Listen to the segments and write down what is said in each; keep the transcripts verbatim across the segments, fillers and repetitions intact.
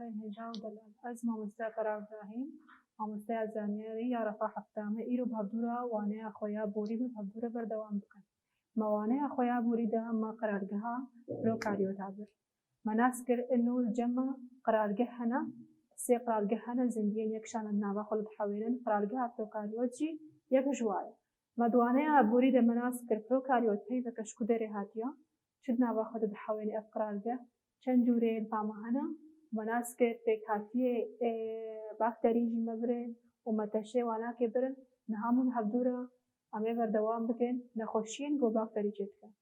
Hêja û delal. Ez mamoste Qerar Brahîm, mamosteya zanyarî ya refa hefta me. Îro bi hevdû re waneya xwe ya borî bi hevdû re berdewam bikin. Me waneya xwe ya borî de me qerargeha prokaryota bir. Me nas kir ino li cem me qerargeh hene, sê qerargeh hene, zindiyên yekşan di nava xwe de dihewênin. Qerargeha prokaryot jî yek ji wa ye. Me di waneya borî de me nas kir prokaryot peyveke ji ku derê hatiye, çi di nava xwe de dihewêne ev qerargeh, çend cûreyên fama hene, me nas kir pêkhatiyê, ê, bakterî jî me birin û me teşê wanakê birin. Niha min hevdû re em ê berdewam bikin nexweşiyên ku bakterî çêdikin.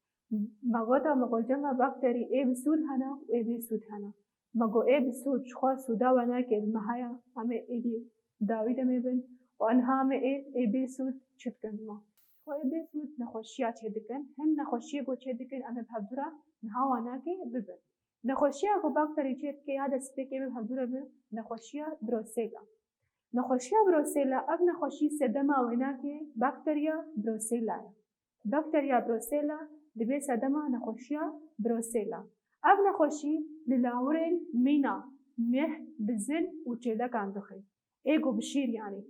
Me got, me got cem me bakterî ê bi sûd hene û ê bê sûd hene. Me got ê bi sûd ji xwe sûda wanakê bi me heye, em ê êdî dawî demê bin û niha em ê ê bê sûd çi dikin bi me. Ji xwe ê bê sûd nexweşiya çêdikin. Hin nexweşiyê ku çêdikin em ê bi hevdû re niha wanakê bibin. Nexweşiya ku bakterî çêdike ya destpêkê em ê bi hevdû re bin nexweşiya brosela. Nexweşiya brosela, ev nexweşî sedema wênakê bakteriya brosela ye. Bakteriya brosela dibê sedema nexweşiya brosela. Ev nexweşî li lawirên mîna, meh, bizin û çêlekan dixê. Ê ku bi şîr yanî.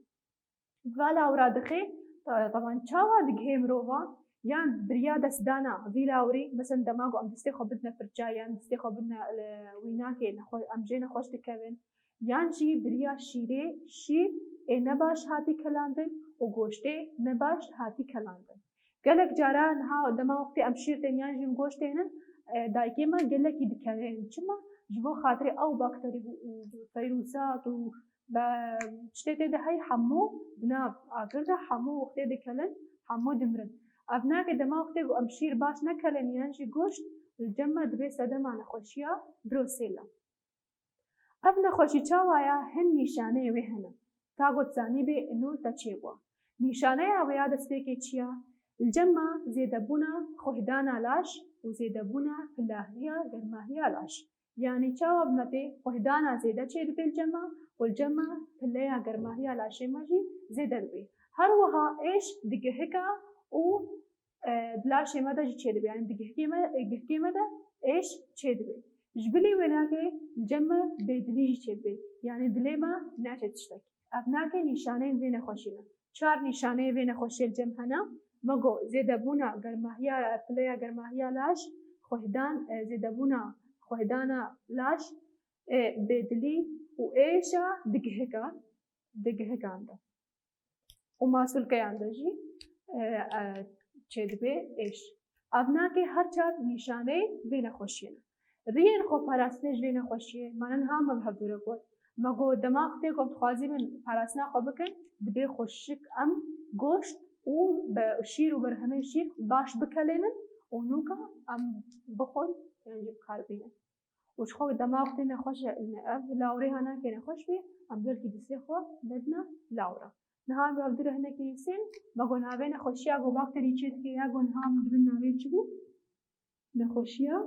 Va lawira dixê, te-, teban çawa digihê mirova? Yan biriya destdana vî lawirî, mesela dema ku em destê xwe bidine firça yan destê xwe bidine, e, wînakê nexwe-, em jê nexweş dikevin. Yan jî biriya şîrê, şîr ê nebaş hatî kelandin û goştê nebaş hatî kelandin. Gelek cara niha dema wextê em şîr tên yan jî goşt tênin, e, dayikê me gelekî dikevin. Çima? Ji bo xatirê ew bakterî û, û feyrûsat û be, tiştê tê de hey hemû di nav agir de hemû wextê dikelin, hemû dimirin. Ev nake dema wextê ku em şîr baş nekelin yan jî goşt, li cem me dibê sedema nexweşiya brosela. Ev nexweşî çawa ya, hin nîşaneyê wê hene. Ta ku dizanîbê ino te çêbû. Nîşaneya wê ya destpêkê çi ya? Li cem me zêdebûna xwehdana laş û zêdebûna pilahiya germahiya laş. Yanî çawa bi me tê xwehdana zêde çêdibe li cem me û li cem me pileya germahiya laşê me jî zêde dibe. Her wiha êş digihika û e, di laşê me de jî çêdibe. Yanî di gihkê me, e, gihkê me de êş çêdibe. Ji bilî wênakê li cem me bêdilî jî çêdibe. Yanî dilê me naçe tiştek. Ev nake nîşaneyên vê nexweşî ne. Çar nîşaneyê vê nexweşiyê li cem hene. Me got zêdebûna germahiya, pileya germahiya laş, xwehdan, e, zêdebûna xwehdana laş, e, bêdilî û êşa digihika, digihikan de. Û masûlkeyan de jî, e, e, çêdibe êş. Ev nake her çar nîşaneyê vê nexweşiyê ne. Riyên xweparastinê ji vê nexweşiyê, me niha me bi hevdû re got. Me got, dema wextê ku em dixwazî bin parastina xwe bikin, dibê xweşik em goşt û be-, şîr û berhemên şîr baş bikelênin û nûka em bixwin yan jî bi kar bînin. Û ji xwe dema wextê nexweş e, ev lawirê hanakê nexweş bê, em belkî destê xwe nedine lawira. Niha em bi hevdû re hinekî nivîsên, me got navê nexweşiya ku bakterî çê dike ya ku niha em dibin navê çi bû? Nexweşiya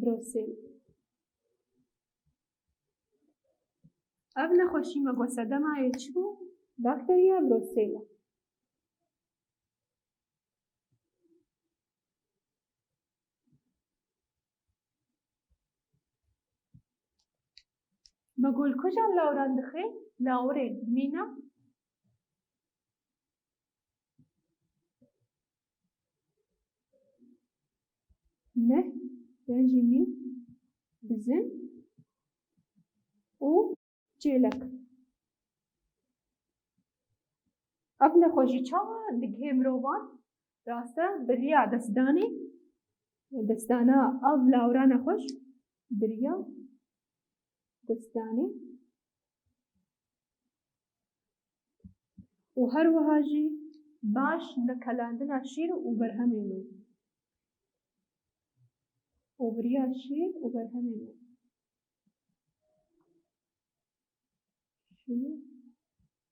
Brosel. Ev nexweşî me got sedema yê çi bû? Bakteriya Brosela. Me got li kujam lawiran dixe? Lawirên mîna. Meh, yan jî mî, bizin û çêlek. Ev nexweşî çawa digihê mirovan? Rast e, bi riya destdanê, destdana ev lawira nexweş, bi riya destdanê û her wiha jî baş nekelandina şîr û berhemên wê û bi riya şîr û berhemên wê. Şîr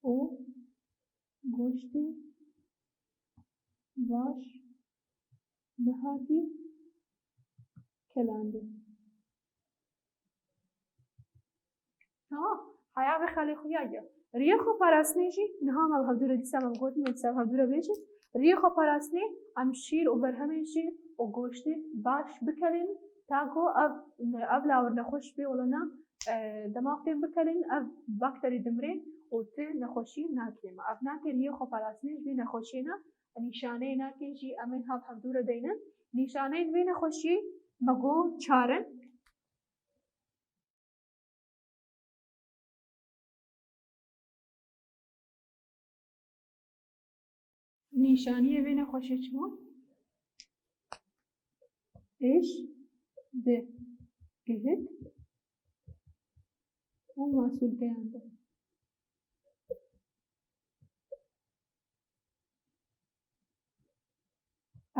û goştê baş nehatî kelandin. Tamam. Heya vê xelê xuya ye. Riyê xwe parastinê jî niha me bi hevdû re dîsa me gotin, me dîsa bi hevdû re bêjin. Riyê xwe parastinê em şîr û berhemên şîr û goştê baş bikelin Ta ku ev, ev lawir nexweş bê olana, e, dema xwe tên bikelin, ev bakterî dimrê û ti nexweşî nakê me. Ev nakê riyê xweparastinê ji vê nexweşiyê ne, nîşaneyê nakê jî em ên hev hevdû re deynin. Nîşaneyên vê nexweşî me got çar in. Nîşaniyê vê nexweşê çi bû? Êş, di, gihik û masûlkeyan de.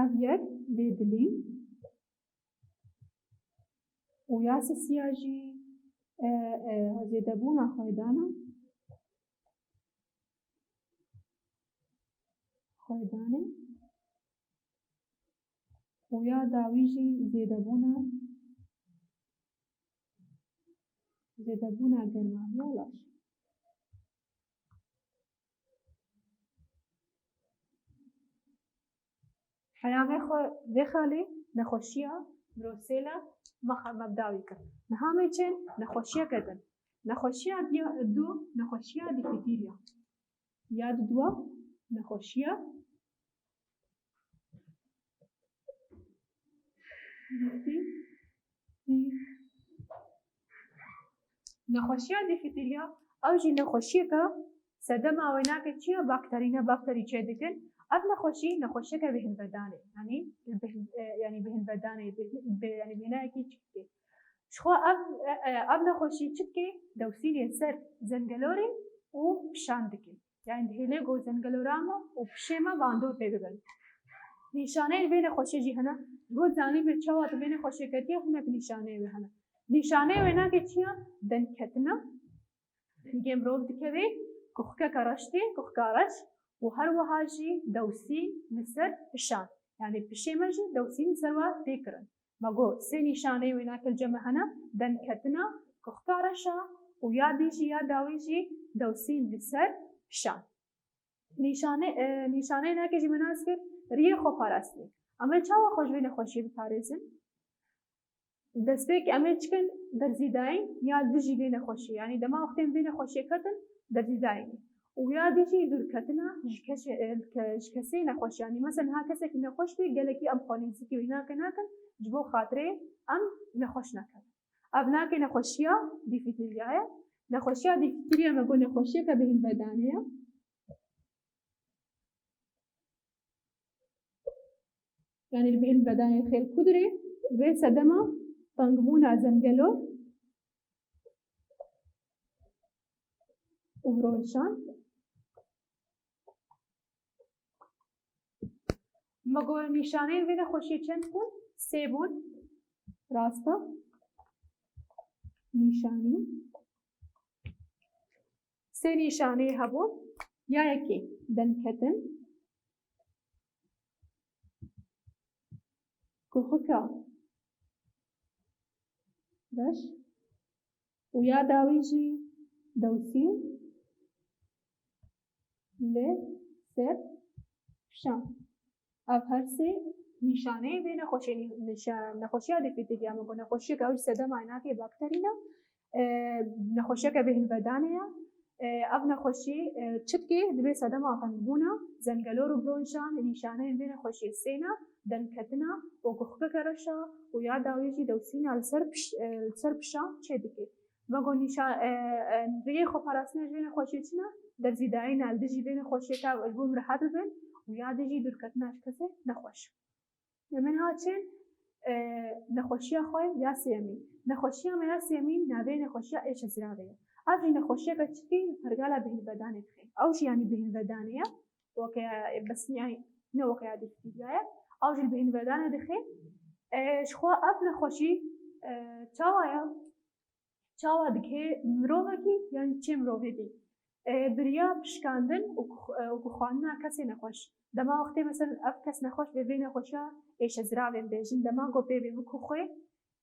Ev yek bêdilî û ya sisiya jî, e, e, zêdebûna xwedana, xwedanê û ya dawî jî zêdebûna, zêdebûna germa ya laş. Peyamê xwe vê xalê nexweşiya brosêla me xe-, me bi dawî kir. Niha me çend nexweşiyeke din. Nexweşiya diya-, du, nexweşiya difîtîriya. Ya diduwa nexweşiya difî-, Nexweşiya difîtîriya, ew jî nexweşiyeke sedema wê nake çi ye? Bakterî ne, bakterî çê dikin. Ev nexweşî, nexweşiyeke bêhnvedanê. Yanî, bêhn-, e, yanî bêhnvedanê, bêhn-, bê-, yanî bêhnayekî çikê. Ji xwe ev, e, e, ev nexweşî çikê dewsînê ser zengelorê û pişan dike. Yanî dihêle ku zengelora me û pişê me bandor pê bibin. Nîşaneyên vê nexweşê jî hene. Ji bo zanîbê çawa tu vê nexweşê ketiye, hinek nîşaneyê wê hene. Nîşaneyê wê nake çi ye? Dengketina. Hingê mirov dikeve, kuxikeke reş tê, kuxika reş û her wiha jî dewsî li ser pişan. Yanî pişê me jî dewsî li ser wa tê kirin. Me got, sê nîşaneyê wê nake li cem me hene, dengketina, kuxika reş a û ya dî jî, ya dawî jî dewsî li ser pişan. Nîşane, e, nîşaneyê nake jî me nas kir, riyê xweparastinê. Em ê çawa xwe ji vê nexweşiyê biparêzin? Destpêk em ê çikin derzîdayîn ya dijî vê nexweşiyê. Yanî dema wextên vê nexweşiyê ketin, derzîdayînê. Û ya dijî dûrketina ji keşê, e, ke-, ji kesê nexweş. Yanî mesela niha kesekî nexweş bê, gelekî em xwelîzikî wê nake nakin, ji bo xatirê em nexweş nekin. Ev nake nexweşiya difîtîriya ye. Nexweşiya difîtîriya me got nexweşiyeke bêhnvedanê ye. Yanî li bêhnvedanê xêl ku dirê, vê sedema tengbûna zengelo û bronşan. Me got nîşaneyên vê nexweşiyê çend bûn? Sê bûn. Rast e. Nîşanî. Sê nîşaneyê hebûn. Ya yekê dengketin. Kuxika reş. Û ya dawî jî dewsî li ser pişan. Ev her sê nîşaneyên vê nexweşê, nî-, nîşa-, nexweşiya difîtîriya me got nexweşiyeke ew ji sedema nake bakterî ne, e, nexweşiyeke bêhnvedanê ye. E, ev nexweşî, e, çi dike? Dibê sedema tengbûna zengelor û bronşan, nîşaneyên vê nexweşiyê sê ne, dengketina û guxkeke reş a û ya dawî jî dewsîna li ser piş-, e, li ser pişan çê dike. Me got nîşa-, e, e, riyê xweparastinê ji vê nexweşiyê çi ne? Derzîdayîna li dijî vê nexweşiyê ka ji bo em rehet bibin û ya dijî dûrketina ji kesê nexweş. Em ê niha çin, e, nexweşiya xwe ya sêyemîn. Nexweşiya me ya sêyemîn navê nexweşiya êşeziravê ye. Ev jî nexweşiyeke çikî li pergala bêhnvedanê dixe. Ew jî yanî bêhnvedanê ye. Weke ya, e, bes yanî ne weke ya dîftîriya ye. Ew jî li bêhnvedanê dixe. E, ji xwe ev nexweşî, e, çawa ye? Çawa dike mirovekî yan çê mirovê bî, e, bi riya pişkandin û ku-, e, û ku xwendina kesê nexweş. Dema wextê, mesela, ev kes nexweş bê, vê nexweşiya êşeziravên bêjin, dema ku pê bê bikixwe,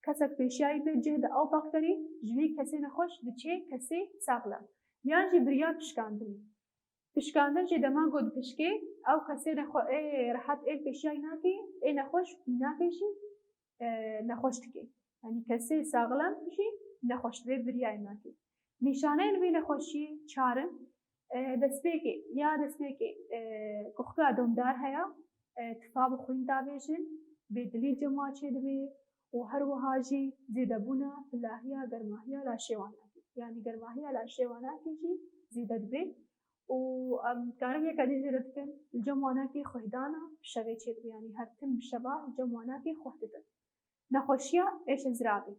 kesek pêşiyayî pê cih de ew bakterî ji vî kesê nexweş diçê kesê saxlem. Yan jî bi riya pişkandinê. Pişkandin jî dema ku dipişkê, ew kesê nexwe-, ê rehet ê pêşiyayî nakê, ê nexweş nakê jî, e, nexweş dike. Yanî kesê saxlem jî nexweş dibe, biryayê nake. Nîşaneyên vê nexweşiyê çar in. E, destpêkê, ya destpêkê, e, kuxika domdar heye, e, tifa bi xwîn davêjin, bêdilî cem wan çêdibe û her wiha jî zêdebûna bilahiya germahiya laşê wan nake. Yanî germahiya laşê wan nake jî zêde dibe û em dikarin yeka dî zêde dikin, li cem wan nake xuhdana bi şevê çêdibe. Yanî her tim bi şeva li cem wan nake xuh didin. Nexweşiya êşeziravê.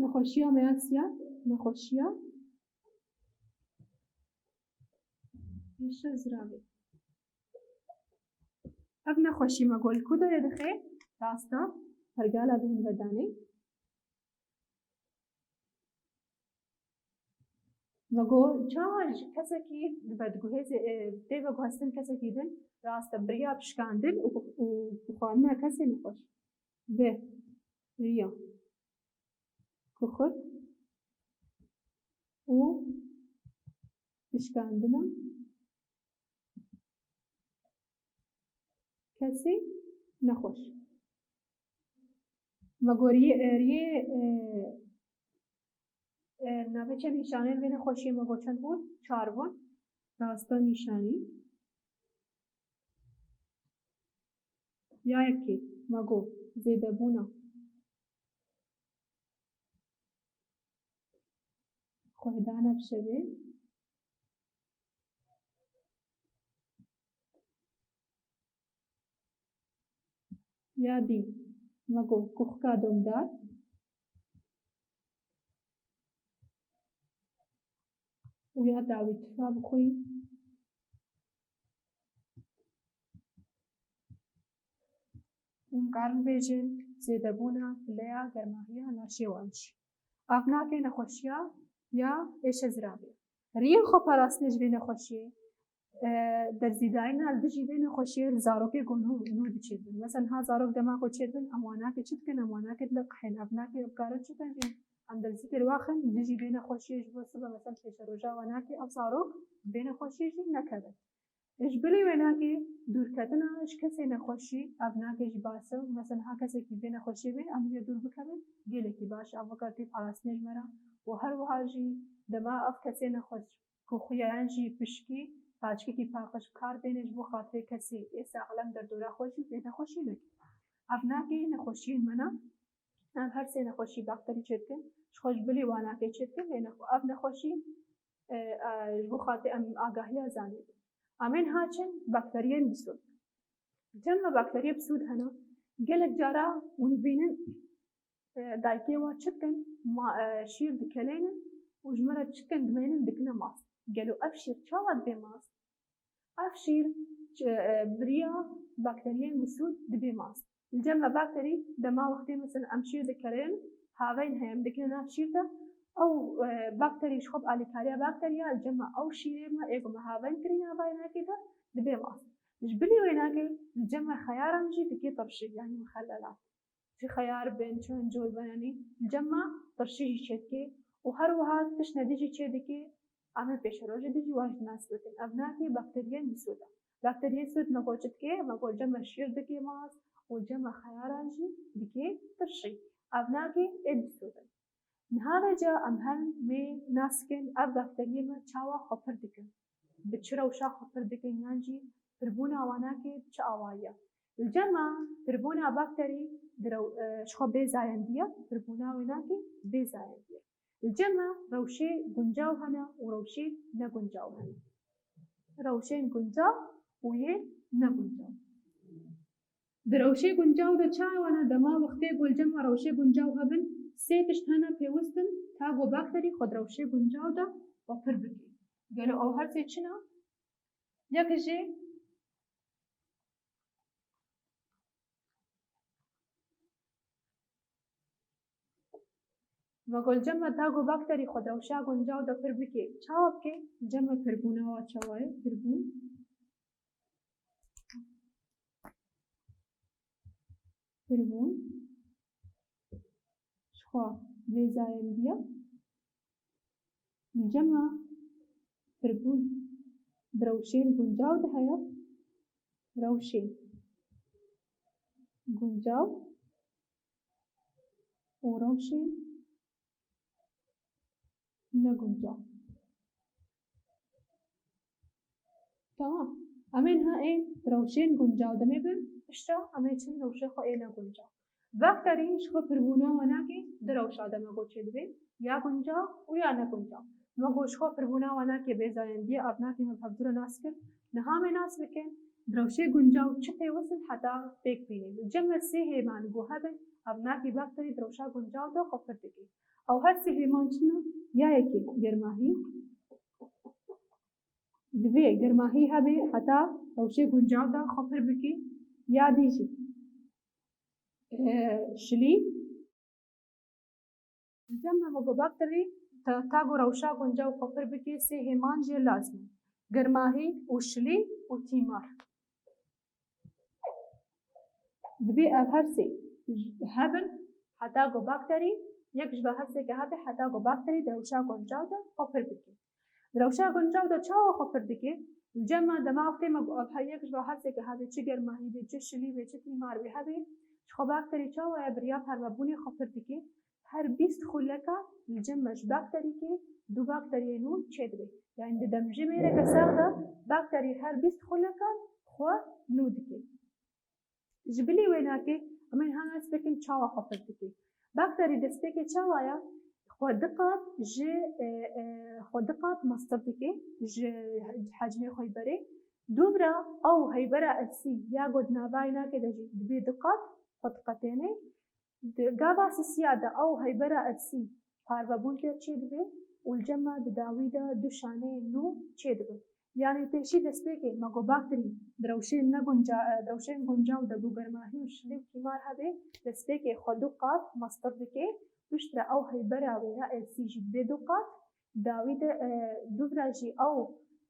Nexweşiya meyasiya, nexweşiya êşeziravê. Ev nexweşî me got li ku derê dixe, rasta, pergala bihîn vedanê. Me got, çawa ji kesekî vediguhêzê, e, tê veguhestin kesekî din, rast e, biriya pişkandin û, û, û xwendina kesê nexweş. Bi riya kuxik û pişkandina kesê nexweş. Me goriyê, e, riyê, e, e, navê çend nîşaneyên vê nexweşiyê me got çend bûn? Çar bûn. Rasta nîşanî. Ya yekê, me got zêdebûna. Xuhdana bi şevê. Ya dî, me got kuxika domdar. Û ya dawî tifa bi xwîn. Û em karin bêjin zêdebûna pileya germahiya laşê wan jî. Ev nake nexweşiya ya êşeziravê. Riyên xweparastinê ji vê nexweşiyê, e, derzîdayîna li dijî vê nexweşiyê li zarokê ku nû, nû diçêdibin. Mesela ha zarok dema ku çêdibin, em wan nake çi dikin, em wan nake diliqihên. Ev nake em karin çi bikin jî? Em derzîkê li waxin, li dijî vê nexweşiyê ji bo sibe, mesela pêşeroja wan nake ev zarok vê nexweşiyê jî nekevin. Ji bilî wê nake dûrketina ji kesê nexweşî, ev nake jî baş e. Mesela ha kesekî vê nexweşiyê bê, em jê dûr bikevin, gelekî baş e. Ev weke tê parastinê ji me re. Û her wiha jî dema ev kesê nexweş ku xuya yan jî pişkî paçkekî paqij bi kar bêne ji bo xatirê kesê ê saxlem derdora xwe jî vê nexweşî neke. Ev nake nexweşiyên me ne. Ev her sê nexweşî bakterî çêdikin. Ji xwe ji bilî wan nake çêdikin, lê nexwe-, ev nexweşî, e, e, ji bo xatirê em agahiya zanîn. Em ên ha çin bakteriyên bisûd. Çend me bakteriyê bisûd hene. Gelek cara hûn dibînin, e, dayikê wan çi dikin, ma-, e, şîr dikelênin û ji me re çi dikin, dimênin dikine mast. Gelo ev şîr çawa dibe mast? Ev şîr, e, biriya bakteriyên misûd dibe mast. Li cem me bakterî dema wextê, mesela, em şîr dikelênin, haveyn heye, em dikine nav şîr de, ew, e, bakterî ji xwe bi alîkariya bakteriya, li cem me ew şîrê me ê ku me haveyn kirî nava wê nake de dibe mast. Ji bilî wê nake li cem me xeyaran jî dike tirşî, yanî mixellelat. Ji xeyar bin, çi hinco bin, yanî li cem me tirşî jî çêdike û her wiha tişt nedî jî çêdike, em ê pêşerojê de jî wan jî nas bikin. Ev nake bakteriyên misûd e. Bakteriyên misûd me got çi dike? Me got li cem me şîr dike mast û li cem me xeyaran jî dike tirşî. Ev nake ê misûd in. Niha vêca em herin mê nas bikin ev bakteriyê me çawa xwe pir dikin. Bi çi rewşa xwe pir dikin yan jî pirbûna wan nake bi çi awayî ye? Li cem me pirbûna bakterî di rew-, e, ji xwe bê zayendî ye, pirbûna wê nake bê zayendî ye. Li cem me rewşê guncaw hene û rewşê neguncaw hene. Rewşên guncaw û yên neguncaw. Di rewşê guncaw de çawa ne dema wextê ku li cem me rewşê guncaw hebin, sê tişt hene pêwist in ta ku bakterî xwe di rewşê guncaw de xwe pir bike. Gelo ew her sê çi ne? Yek jê Me got li cem me ta ku bakterî xwe di rewşa guncaw de pir bike, çawa bike? Li cem me pirbûna wa çawa ye? Pirbûn. Pirbûn. Ji xwe vêzayendiya. Li cem me pirbûn bi rewşên guncaw de heye. Rewşên guncaw û rewşên neguncaw. Tamam. Em ê niha ê rewşên guncaw demê bin, piştre em ê çin rewşê xwe ê neguncaw. Bakterî ji xwe pirbûna we nake, du rewşa de me got çêdibe, ya guncaw û ya neguncaw. Me got ji xwe pirbûna we nake bêzayendiyê, ev nake me bi hevdû re nas kir. Niha me nas bikin, di rewşê guncaw çi pêwist in heta pêk bînin. Li cem me sê hêman ku hebin, ev nake bakterî di rewşa guncaw de xwe pir dike. Ew her sê hêman çi ne? Ya yekê germahî, divê germahî hebe heta rewşê guncaw de xwe pir bike, ya dî jî, e, şilî. Li cem me me got bakterî ta, ta ku rewşa guncaw xwe pir bike, sê hêman jê lazim in. Germahî û şilî û tîmar. Divê ev her sê hebin heta ku bakterî, yek ji ve her sê ke hebe heta ku bakterî di rewşa guncaw de xwe pir bike. Di rewşa guncaw de çawa xwe pir dike? Li cem me dema wextê me got ev her yek ji ve her sê ke hebe, çi germahî be, çi şilî be, çi tîmar be hebe, ji xwe bakterî çawa ye, bi riya parvebûnê xwe pir dike. Her bîst xuleka li cem me ji bakterîkê du bakteriyê nû çêdibe. Yanî di demjimêreke sax de bakterî her bîst xuleka xwe nû dike. Ji bilî wê nake, em ê niha nas bikin çawa xwe pir dike. Bakterî destpêkê çawa ye? Xwe du qat ji, e, e, xwe du qat mestir dike ji hecmê xwe berê. Dûvra ew heybera elsî ya ku di navayê nake de jî dibê du qat xwe diqetêne. Di gava sisiya de ew heybera elsî parvebûn tê çêdibe û li cem me di dawî de du şaneyên nû çêdibin. Yanî pêşî destpêkê me got bakterî di rewşên negunca-, di rewşên guncaw de ku germahî û şilî û tîmar hebe, destpêkê xwe du qat mestir dike, piştre ew heybera wê ya elsî jî dibê du qat, dawî de, e, dûvra jî ew,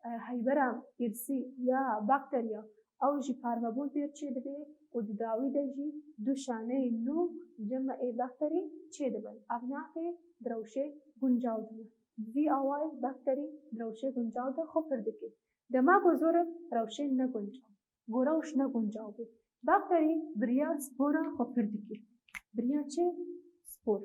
e, heybera îrsî ya bakteriya, ew jî parvebûn pê çêdibe û di dawî de jî du şaneyên nû li cem me ê bakterî çêdibin. Ev nake di rewşê guncaw de ye. Bi vî awayî bakterî di rewşê guncaw de xwe pir dike. Dema ku zor e rewşên neguncaw. Ku rewş neguncaw be. Bakterî bi riya spora xwe pir dike. Bi riya çi? Spor.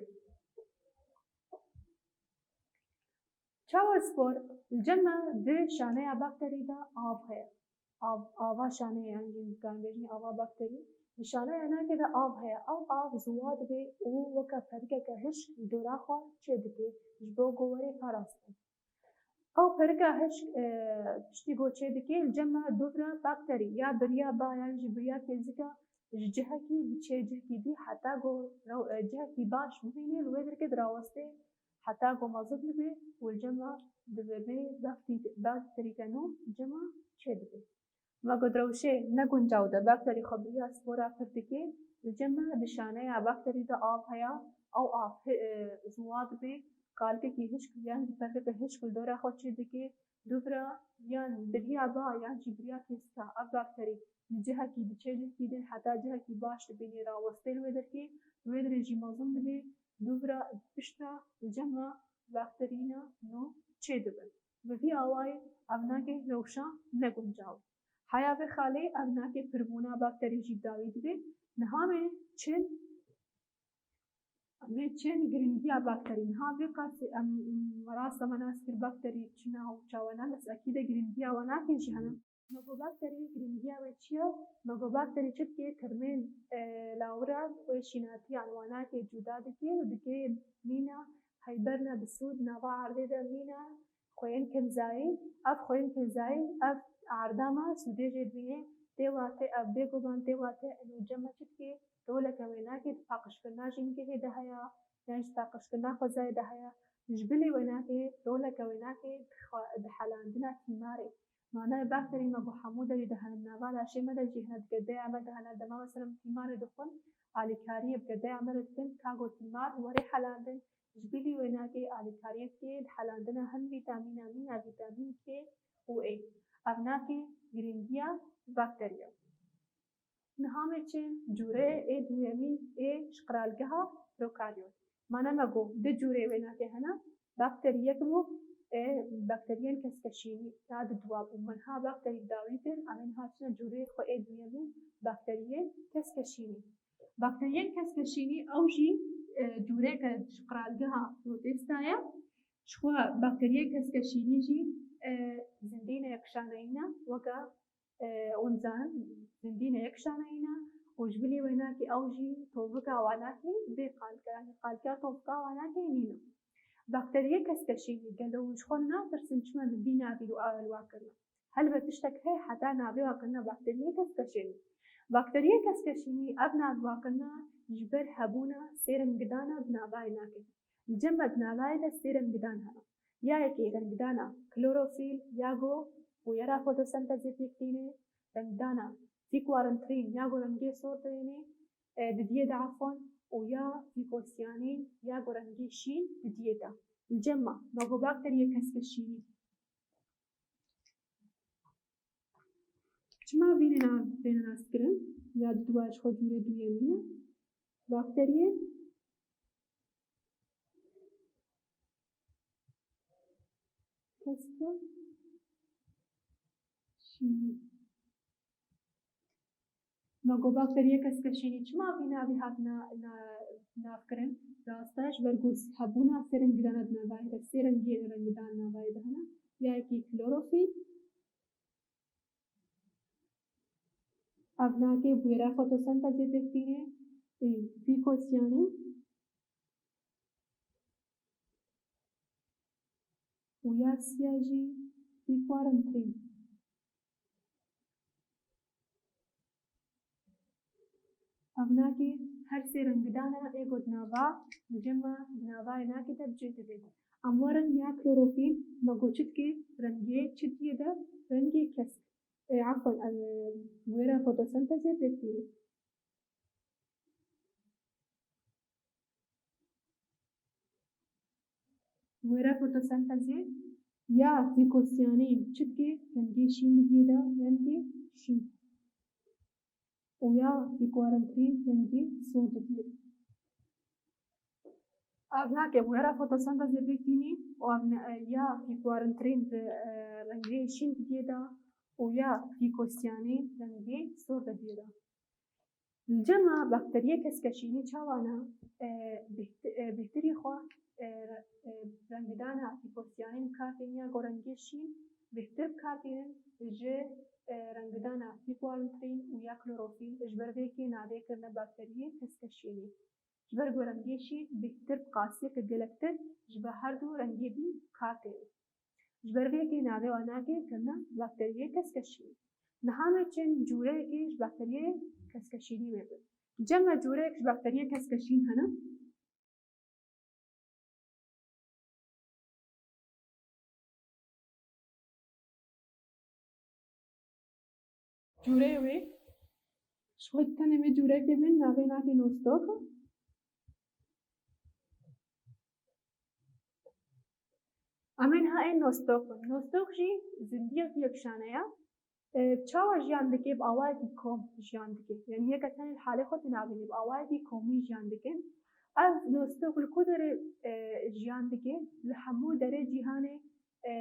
Çawa spor? Li cem me di şaneya bakterî de av heye. Av, ava şaneyê, yan jî dikarin bêjin ava bakterî. Di şaneya nake de av heye. Ew av ziwa dibe û weke perikeke hişk li dora xwe çêdike, ji bo ku were parastin. Ew perika hişk, e, tiştî ku çêdike, li cem me dûvra bakterî ya bi riya ba yan jî bi riya kêzika ji cihekî diçe cihekî dî heta ku rew-, e, cihekî baş bimîne, li wê derkê dirawestê heta ku mezin dibe û li cem me dibe bê bakterî-, bakterîke nû li cem me çêdibe. Me got rewşê neguncaw de bakterî xwe bi riya spora pir dike, li cem me di şaneya bakterî de av heye, ew av hi-, e, ziwa dibe, kalikekî hişk yan jî perikeke hişk li dora xwe çêdike, dûvra yan bi riya ba yan jî bi riya kêzika ev bakterî li cihekî diçe cihekî din heta cihekî baş dibîne rawestê li wê derkê, li wê derê jî mezin dibe, dûvra piştre li cem me bakterîna nû çêdibin. Bi vî awayî ev nake rewşa neguncaw. Heya vê xalê ev nake pirbûna bakterî jî bi dawî dibe. Niha me çin, me çin giringiya bakterî. Niha vê qasî em, em, rast e me nas kir bakterî çi ne û çawa ne, bes ekîde giringiya we nake jî hene. Me got bakterî giringiya we çi ye? Me got bakterî çi dike? Tirmên, e, lawira wê şînatiyan we nake cuda dike û dike mîna heyberna bi sûd nava erdê de mîna xweyên kimzayî, ev xweyên kimzayî, ev erdama sûdê jê dibîne, tê wate ev bêguman, tê wate eno cem me çi dike, roleke wê nake di paqijkirina jîngehê de heye, yan jî paqijkirina xwezayê de heye, ji bilî wê nake, roleke wê nake di xwe-, di helandina tîmarê. Manayê bakterî me got hemû derî de hene, di nava laşê me de jî hene, di gedeya me de hene, dema mesela tîmarê dixwin, alîkariyê bi gedeya me re dikin, ka got tîmar were helandin, Ji bilî wê nake alîkariyê dike di helandina hin vîtamîna mîna vîtamîn K û E. Ev nake girîngiya bakteriya. Niha me çin cûreyê ê duyemîn ê ji qiralgeha prokaryot. Mane me got, du cûrê wênakê hene, bakterî yek bû, ê, bakteriyên keskeşînî ya di dua bû. Min ha bakterî dawî kir, em ên haçine cûrê xwe ê duyemîn, bakteriyên keskeşînî. Bakteriyên keskeşînî ew jî, e, cûreke ji qiralgeha protesta ye. Ji xwe bakteriyên keskeşînî jî, e, zindî neyekşaneyî ne, weke, e, hûn zanin, zindî neyekşaneyî ne û ji bilî wênakê ew jî tovika wanakê bê qalke, yanî qalkeya tovika wanakê nîne. Bakteriyê keskeşînî gelo hûn ji xwe natirsin çima bi vî navî û awe li wa kirine? Helbet tiştek heye heta navê wa kirine bakteriyê keskeşînî. Bakteriyê keskeşînî ev nav wa kirine ji ber hebûna sê rengdana di navayê nakê. Li cem me di navayê de sê rengdan hene. Ya yekê rengdana klorofîl, ya ku bûyera fotosentezê pêk tîne, rengdana fîkwarintrîn, ya ku rengê sor dayêne, e, didiyê de efon, û ya fîkosyanîn, ya ku rengê şîn didiyê de. Li cem me, me got bakteriyê keskeşînî. Çima vînê na-, têne naskirin? Ya di dua ji xwe cûrê duyemîn e. Bakteriyê keskeşînî. Me got bakteriyê keskeşînî çima vî navî hat na-, na-, navkirin? Rast e, ji ber ku hebûna sê rengdana di navayê de, sê rengiyên rengdan navayê de hene. Ya yekî klorofîl, ev nakê bûyera fotosentezê pêk tîne, ê, fîkosyanî û ya siya jî fîkwarintrîn. Ev nakê her sê rengdana ê ku di nava, li cem me di navayê nakê de bi cih dibê. Em werin ya klorofîl, me got çi dike, rengê çi diyê de, rengê kesk. Ê, efwen, em, wêra fotosentezê pêk tîne. Wêra fotosentezê ya fîkosyanîn çi dike, rengê şîn didiyê de, rengê şîn. Û ya fîkwarintrîn rengê sor didiyê de. Ev nake wêra fotosentezê pêk tînî û ev ne-, ya fîkwarintrîn re-, e, rengê şîn didiyê de û ya fîkosyanîn rengê sor didiyê de. Li cem me bakteriyê keskeşînî çawa ne, e, bêht-, e, bêhtirî xwe, e, re-, e, rengdana fîkosyanîn bi kar tînin ya ku rengê şîn bêhtir bi kar tînin ji, e, rengdana fîkwarintrîn û ya klorofîl, ji ber vê yekê navê kirine bakteriyê keskeşînî. Ji ber ku rengê şîn bêhtir bi qasiyeke gelektir ji ber her du rengê dî bi kar têne. Ji ber vê yekê navê wan nake kirine bakteriyê keskeşînî. Niha me çend cûreyekê ji bakteriyê keskeşînî wê bin. Cem me cûreyek ji bakteriyê keskeşîn hene. Cûreyê wê, ji xwe tenê wê cûrekê bin, navê nake Nostoc. Em ê niha ên Nostoc bin. Nostoc jî zindiyek yekşane ye. E, çawa jiyan dike? Bi awayekî kom jiyan dike. Yanî yeke tenê li halê xwe tênabînî, bi awayekî komî jiyan dikin. Ev Nostoc li ku derê, e, jiyan dike? Li hemû derê cîhanê, e,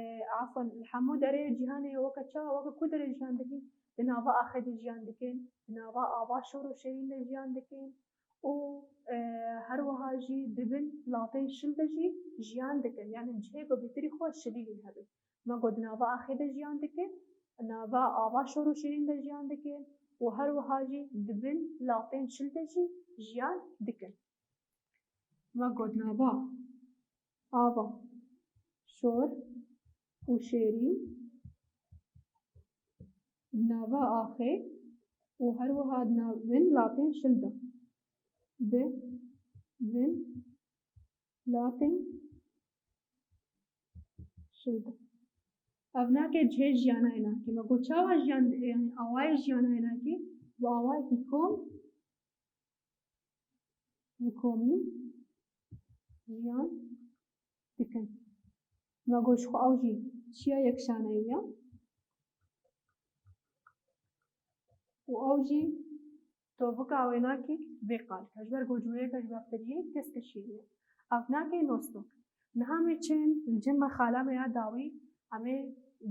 afan, li hemû derê cîhanê weke çawa, weke ku derê jiyan dikin? Di nava axê de jiyan dikin, di nava ava şor û şêrîn de jiyan dikin û, e, her wiha jî di bin latên şil de jî jiyan dikin. Yanî cihê ku bêhtirî xwe şilî lê hebe. Me got di nava axê de jiyan dikin, nava ava şor û şêrîn de jiyan dikin û her wiha jî di bin latên şil de jî jiyan dikin. Me got nava ava şor û şêrîn, nava axê û her wiha di nav-, bin latên şil de. Di bin latên şil de. Ev nake cihê jiyanayê nake. Me got çawa jiyan, yanî awayê jiyanayê nake, bi awayekî kom, bi komî jiyan dikin. Me got ji xwe ew jî çiya yekşaneyî ye. Û ew jî tovika wê nake vê qalke. Ji ber ku cûreyeke ji bakteriyê keskeşînî ye. Xavnakê nostok. Niha me çin li cem me xala me ya dawî, em ê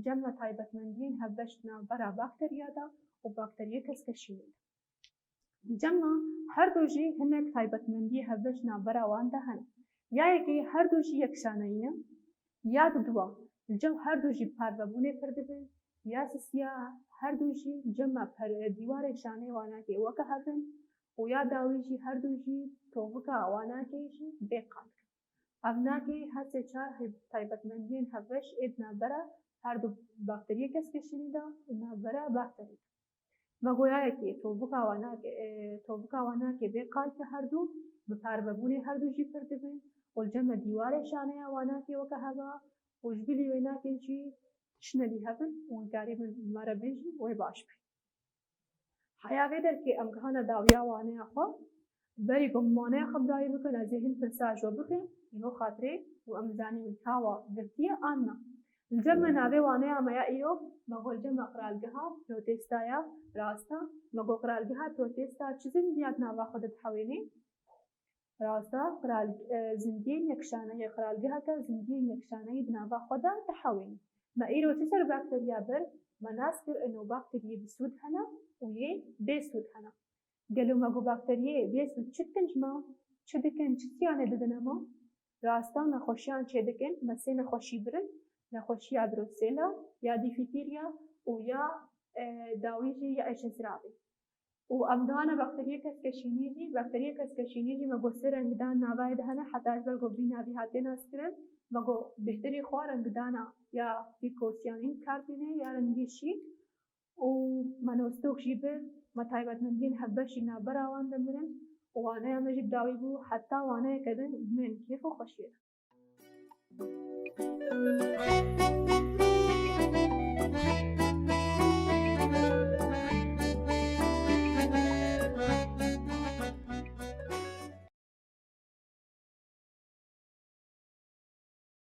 cem me taybetmendiyên hevbeş di navbera bakteriya de û bakteriyê keskeşînê de. Li cem me her du jî hinek taybetmendiyê hevbeş navbera wan de hene. Ya yekê her du jî yekşaneyî ne, ya diduwa li cem her du jî bi parvebûnê pir dibin, ya sisiya her du jî li cem me per-, dîwarê şanê wanakê weke hev in û ya dawî jî her du jî tovika wanakê jî bê qal dikin. Ev nakê her sê çar heyb-, taybetmendiyên hevbeş ê di navbera her du bakteriyê keskeşînî de û navbera bakterî de. Me got ya yekê tovika wanakê, e, tovika wanakê bê qal ke her du bi parvebûnê her du jî pir dibin û li cem me dîwarê şaneya wanakê weke heva û ji bilî wê nakê jî tişt nedî hev in û hûn karîbin me re bêjin wê baş be. Heya vê derkê em gihane dawiya waneya xwe. Berî ku em waneya xwe bi dawî bikin, ez ê hin pirsa ji we bikim, ji bo xatirê û em bizanîn ka wa girtiye an na. Li cem me navê waneya me ya îro, me got li cem me qiralgeha protesta ya, rast e. Me got qiralgeha protesta çi zindiyek nava xwe de dihewênê? Rast e, qiral-, e, zindiyên yekşaneyî, qiralgeheke zindiyên yekşaneyî di nava xwe de dihewêne. Me îro çi ser bakteriya bir, me nas kir ino bakteriyê bi sûd hene û yê bê sûd hene. Gelo me got bakteriyê bê sûd çi dikin ji me? Çi dikin, çi ziyanê didine me? Rast e, nexweşiyan çê dikin, me sê nexweşî birin, nexweşiya brusela, ya dîfîtîriya û ya, e, dawî jî ya êşeziravê. Û em dihane bakteriyê keskeşînî jî, bakteriyê keskeşînî jî me got sê rengdan navayê de hene, heta ji ber ku vî navî hatiye naskirin, me got bêhtirî xwe rengdana ya fîkosyanîn kar tîne ya rengî şî û me nostok jî bir, me taybetmendiyên hevbeş jî navbera wan de mirin û waneya me jî bi dawî bû, heta waneyeke din dimên kêf û xweşiyê de.